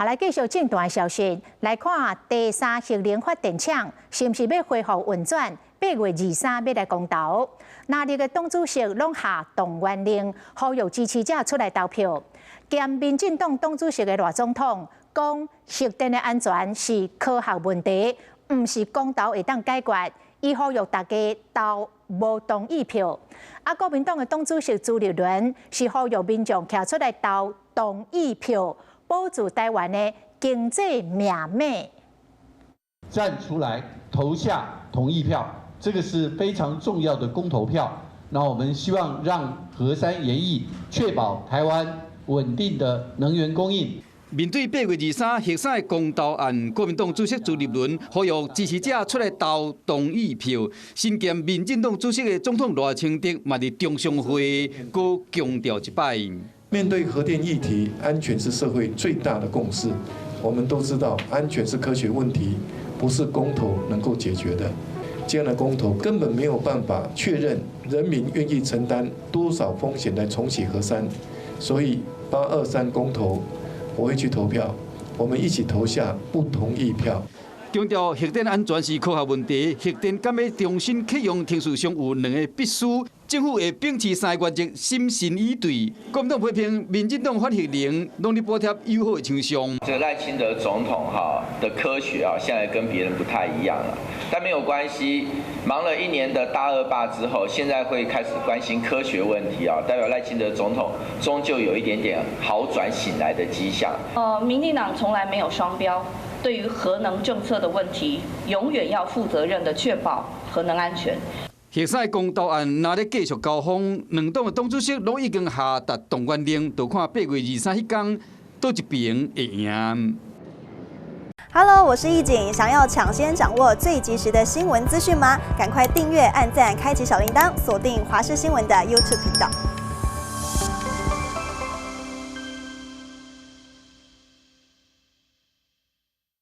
好，來繼續政壇消息，來看第三核能發電廠是毋是欲恢復運轉？8月23欲來公投，藍綠的黨主席攏下動員令，呼籲支持者出來投票。兼民進黨黨主席的賴總統講，核電的安全是科學問題，毋是公投會當解決。伊呼籲大家投無同意票。啊，國民黨的黨主席朱立倫是呼籲民眾徛出來投同意票，保住台灣的經濟命脈。站出來投下同意票，這個是非常重要的公投票。那我們希望讓核三延役，確保台灣穩定的能源供應。面對8月23核三的公投案，國民黨主席朱立倫呼籲支持者出來投同意票。身兼民進黨主席的總統賴清德嘛佇中常會閣強調一擺。面對核電議題，安全是社會最大的共識。我們都知道，安全是科學問題，不是公投能夠解決的。這樣的公投根本沒有辦法確認人民願意承擔多少風險來重啟核三，所以823公投，我會去投票，我們一起投下不同意票。強調核電安全是科學問題，核電敢欲重新啟用，程序上有兩个必須，政府會秉持三个原則，審慎以對。國民黨批評民進黨反核能，攏咧補貼友好的廠商。這個賴清德總統哈的科學啊，現在跟別人不太一樣了，但沒有關係，忙了一年的大惡霸之後，現在會開始關心科學問題啊，代表賴清德總統終究有一點點好轉醒來的跡象。民進黨從來沒有雙標。對於核能政策的問題，永遠要負責任的確保核能安全。核三公投案若咧繼續交鋒，兩黨的黨主席攏已經下達動員令，就看8月23彼工佗一邊會贏。 Hello，我是易景，想要搶先掌握最及時的新聞資訊嗎？趕快訂閱、按讚、開啟小鈴鐺，鎖定華視新聞的 YouTube 頻道。